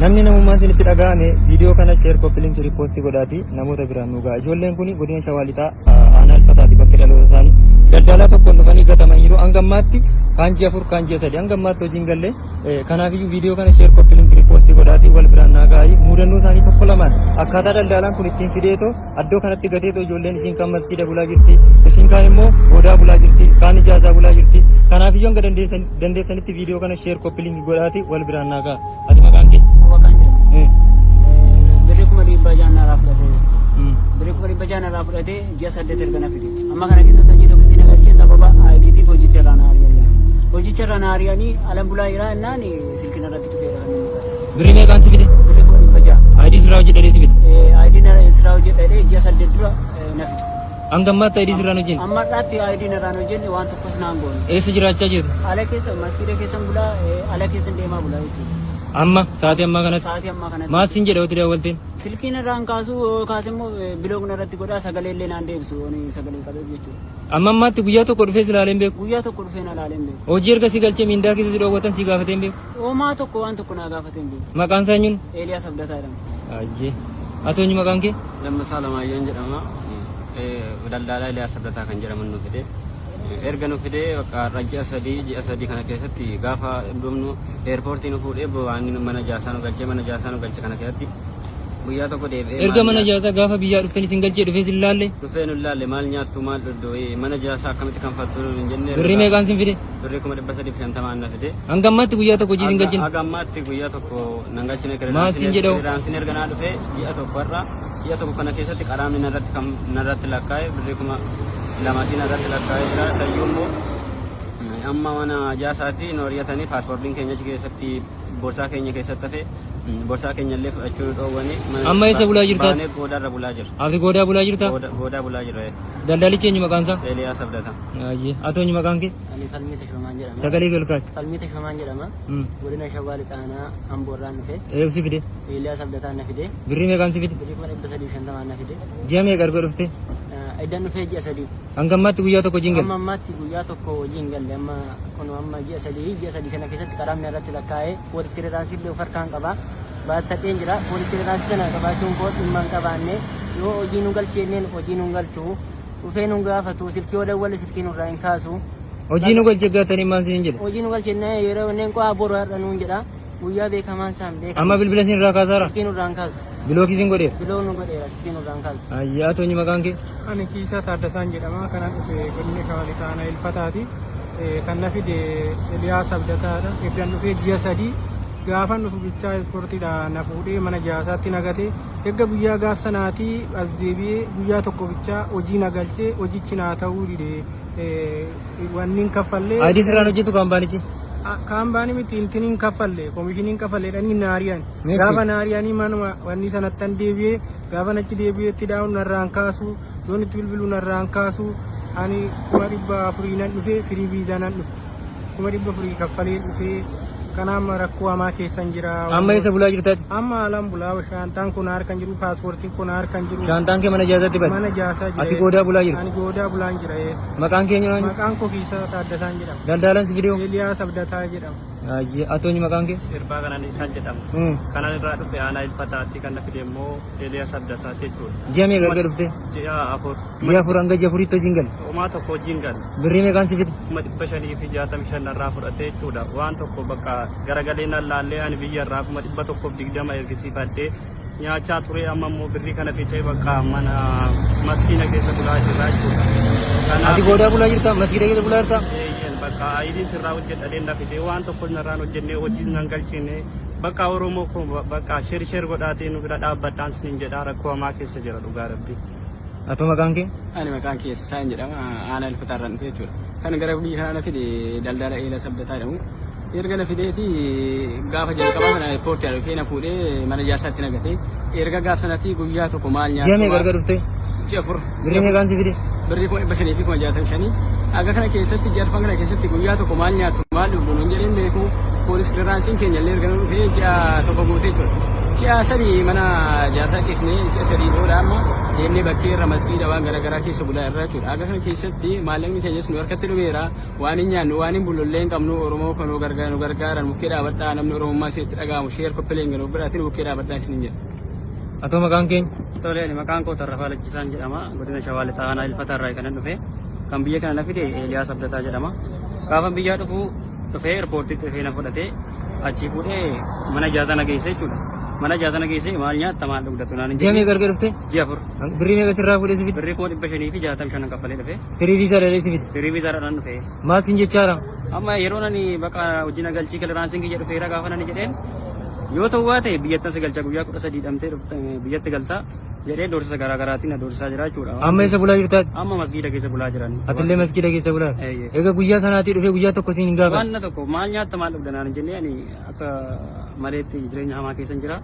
Namni namummaan isinitti dhaga'ame viidiyoo kana share, copy link, repost godhaati namoota biraan nu ga'a. Ijoolleen kun godina Shawaa Lixaa, aanaa Ilfataati bakki dhaloota isaanii. Daldalaa tokkoon dhufanii gatamaniiru. Hanga ammaatti kaan ji'a 4, kaan ji'a 3, hanga ammaatti hojiin galle. Kanaafiyyuu viidiyoo kana share, copy link, repost godhaati wal biraan naa ga'aa. Mudannoo isaanii tokko lamaan, akkaataa daldalaan kun ittiin fideetoo addoo kanatti gateetoo, ijoolleen isiin kaan maskiida bulaa jirti, isiin kaan immoo goodaa bulaa jirti, kaan ijaazaa bulaa jirti. Kanaafiyyuu hanga dandeessanitti viidiyoo kana share, copy link godhaati wal biraan naa ga'a. Ati maqaan kee? Maqaan jedhama. Birrii 600,000 narraa fudhatee. Birrii 600,000 narraa fudhatee ji'a 8 erga na fide. Amma kana keessatti hojii tokkotti na galchee sababa IDtiif hojicha irraa na ari'anii. Hojicha irraa na ari'anii alan bulaa jiraa jennaan silkiin irratti cufeera kan inni godhe. Birrii meeqaan si fide? Birrii 600,000. ID sirraa hojjedhee si fide? ID sirraa hojjedhee ji'a 8 dura na fide. Hanga ammaatti ID sirraa hin hojjenne? Amma har'aatti ID narraan hojjenne, waan tokkos naan goone. Eessa jiraachaa jirtu? Ala keessa, maskiida keessan bulaa, ala keessan deemaa bulaa jechuudha. Amma sa'aatii ammaa kanatti? Sa'aatii ammaa kanatti. Maal siin jedha hojii daawwalteen? Silkiin irraan kaasu, yoo kaase immoo block irratti godhaa, sagalee illee naan deebisu yoon sagalee qabeef jechuudha. Amma ammaatti guyyaa tokko dhufee si ilaalee hin beeku? Guyyaa tokko dhufee na ilaalee hin beeku. Hojii erga si galchee miindaa keessa si dhoowwatan si gaafatee hin beeku? Homaa tokko, waan tokko naa gaafatee hin beeku. Maqaan isaa eenyuun? Eeliyaas Abdataa jedhama. Ayyee. Ati eenyu maqaan kee? Lammasaa Lamaayyaan jedhama. Daldalaa Eeliyaas Abdataa kan jedhaman nu fide. Erga nu fidee bakka har'a ji'a 3, ji'a 3 kana keessatti gaafa dhumnu airport nu fuudhee waan mana ijaarsaa nu galchee, mana ijaarsaa nu galche kana keessatti guyyaa tokko deebi'ee Erga mana ijaarsaa gaafa biyyaa dhuftanii isin galchee dhufee sin laalle? Dhufee nu laalle, maal nyaattu, maal dhugdu, mana ijaarsaa akkamitti kanfaltu hin jenne. Birrii meeqaan sin fide? Birrii 350,000 na fide. Hanga ammaatti guyyaa tokko hojii sin galchine? Haga ammaatti guyyaa tokko nan galchine. Maal siin jedhamu? Clearanceiin erga naa dhufee ji'a tokko har'a, ji'a tokko kana keessatti qaraamni narratti kan narratti lakkaa'e birrii 2,000 narratti lakkaa'ee jira. Sayyuu immoo amma mana ijaarsaatti nu ari'atanii, paaspoortiin keenya achi keessatti borsaa keenya keessatti hafe, borsaa keenya illee fudhachuu nu dhoowwanii. Amma eessa bulaa jirta? Baanee goodaarra bulaa jirra. Ati goodaa bulaa jirta? Goodaa bulaa jirra. Daldalichi eenyu maqaan isaa? Eeliyaas Abdataa. Ayyee. Ati eenyu maqaan kee? Ani Falmii Tashoomaan jedhama. Sagalee kee ol kaasi. Falmii Tashoomaan jedhama. Godina Shawaa Lixaanaa Amboorraan dhufe. Eenyu si fide? Eeliyaas Abdataa na fide. Birrii meeqaan si fide? Birrii 350,000 na fide. Ji'a meeqa erga dhufte? Eddan dhufee ji'a 3. Hanga ammaatti guyyaa tokko hojii hin Amma galle? ammaatti guyyaa tokko hojii hin galle. Amma kun amma ji'a 3, ji'a 3 kana keessatti qaraamni irratti lakkaa'ee police clearance illee of harkaan qaba. Baattadheen jira. Police clearance kana qabaachuun koo dhimma hin qabaanne. Yoo hojii nu galcheeneen hojii nu galchu. Dhufee nu gaafatu, silkii yoo dawwalle silkii nurraa hin kaasu. Hojii nu galche gaatanii maal siin jedhe? Hojii nu galchennee yeroo inneen qo'aa boru har'a nuun jedha. Guyyaa beekamaan isaan beekamu. Amma bilbila siin irraa kaasaara? Silkii nurraa hin kaasu. Block siin godheera? Block nu godheera, silkii nurraa hin kaasu. Ayyee, ati eenyu maqaan kee? Ani Kiisaa Taaddasaan jedhama. Kanan dhufe godina Shawaa Lixaa aanaa Ilfataati. Kan na fide Eliyaas Abdataadha. Ergan dhufee ji'a 3, gaafan dhufu bichaa airportiidha na fuudhee mana ijaarsaatti na gate. Erga guyyaa gaaf sanaatii as deebi'ee guyyaa tokko bichaa hojii na galchee hojichi naa ta'uu dide. Wanni hin kaffallee. ID sirraan hojjetu kaampaanichi? Kaampaanii miti, intini hin kaffalle, komishinii hin kaffalle jedhanii na ari'an. Meessi. Gaafa na ari'anii manuma wanni sanattan deebi'ee, gaafa achi deebi'eetti daa'uun narraan kaasu, yoon itti bilbiluu narraan kaasu. Ani 400,000 nan dhufe, free visa nan dhufe. 400,000 kaffalee dhufee kana amma rakkoo hamaa keessan jira. Amma eessa bulaa jirtaati? Amma haalaan bulaa, shaantaan kun harkan jiru, paaspoortiin kun harkan jiru. Shaantaan kee mana ijaarsaatti bade? Mana ijaarsaa jira. Ati goodaa bulaa jirta? Ani goodaa bulaan jira. Maqaan kee eenyu? Maqaan koo Kiisaa Taaddasaan jedhama. Daldalaan si fidee? Eeliyaas Abdataa jedhama. Ayyee, ati eenyu maqaan kee? Sirbaa Qananiisaan jedhama. Kanan irraa dhufe aanaa Ilfataatti, kan na fide immoo Eeliyaas Abdataati jechuudha. Ji'a meeqa erga dhufte? Ji'a 4. Ji'a 4, hanga ji'a 4tti hojii hin galle? Homaa tokko hojii hin galle. Birrii meeqaan si fide? 565,000 narraa fudhatee jechuudha. Waan tokko bakka garagalee nan laallee, ani biyya irraa 120,000 ergisiifadhee nyaachaa ture, amma immoo birrii kana fixee bakka mana maskiina keessa bulaa jirra jechuudha. Ati goodaa bulaa jirta? Maskiida keessa bulaa jirta? Eeyyeen, bakka IDn sirraa hojjedhadheen na fide, waan tokko narraan hojjennee, hojii nan galchine. Bakka Oromoo koo bakka share share godhaatee nu bira dhaabbadhaan sinin jedhaa, rakkoo hamaa keessa jira dhugaa rabbi. Atoo maqaan kee? Ani maqaan kiyya Sisaayeen jedhama. Aanaa Ilfataarraan dhufe jechuudha. Kan gara biyya kanaa na fide daldala Eeliyaas Abdataa jedhamu. Erga na fideeti gaafa jalqabaa sana airportii dhufee na fuudhee mana ijaarsaatti na gate. Erga gaaf sanatti guyyaa tokko maal nyaatu? Ji'a meeqa erga dhufte? Ji'a 4. Birrii meeqaan si fide? Birrii 565,000. Aga kana keessatti, ji'a arfan kana keessatti guyyaa tokko maal nyaattu, maal dhugdu nuun jedheen beeku. Police clearanceiin keenya illee erga nu dhufee ji'a tokko guutee jechuudha. Ji'a 3 mana jaarsaa ciisnee ji'a 3 booda amma deemnee bakkee irra masgiida waan garaagaraa keessa bulaa irra jechuudha. Haga kana keessatti maallaqni keenyas nu harkatti dhumeera. Waan hin nyaannu waan hin bullu illee hin qabnu. Oromoo kan nu gargaaran nu gargaaran bukkee dhaabadhaa namni Oromummaa isinitti dhaga'amu share copy link nu biraatiin bukkee dhaabadhaa isinin jedha. Atoo maqaan keenya? Tole, ani maqaan koo Tarrafaa Lachisaan jedhama. Godina Shawaa Lixaa Aanaa Ilfataa irraa kanan dhufe. Kan biyya kana na fide Eeliyaas Abdataa jedhama. Gaafan biyyaa dhufu dhufee eerpoortiitti dhufee na fudhatee achii fuudhee mana ijaarsaa na geesse jechuudha. Mana ijaarsaa na geesse maal nyaatta maal dhugdatu naan hin Ji'a meeqa erga dhufte? Ji'a 4. Birrii meeqa sirraa fuudhee si fide? Birrii 565,000 kaffalee dhufe. Firii viizaa dhalee si fide? Firii viizaadhaan dhufe. Maal siin jechaara? Amma yeroo nani baqa hojii na galchii kiliraansiin kiyya dhufeera gaafa nani jedheen yoo ta'u waa ta'e biyyattan si galcha guyyaa 13 dhamtee dhufte biyyatti galta jedhee doorsisa garaa garaatiin na doorsisaa jira jechuudha. Amma eessa bulaa jirta? Amma masgiida keessa bulaa jiran. Atillee masgiida keessa bulaa? Eeyyee. Egaa guyyaa sanaatii dhufee guyyaa tokko siin hin gaafan. Waan tokko maal nyaatta maal dhugda naan hin jennee ani akka maleetti jireenya hamaa keessa jira.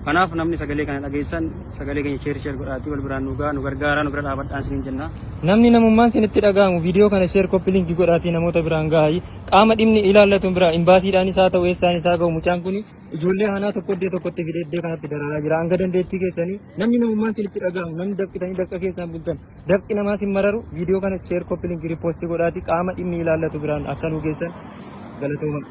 Kanaaf namni sagalee kana dhageessan sagalee keenya share share godhaatii wal biraan nu gahaa nu gargaaraa nu bira dhaabadhaan isiniin jenna. Namni namummaan sinitti dhaga'amu viidiyoo kana share copy link godhaatii namoota biraan gahaa. Qaama dhimmi ilaallatu biraa imbaasiidhaanis haa ta'u eessaanis haa ga'u mucaan kun ijoollee hanaa tokko iddoo tokkotti fidee iddoo kanatti dararaa jira. Hanga dandeettii keessanii namni namummaan sinitti dhaga'amu namni dafqitanii dafqa keessaan bultan dafqi namaa sin mararu viidiyoo kana share copy link repost godhaatii qaama dhimmi ilaallatu biraan akka nu geessan galatooma.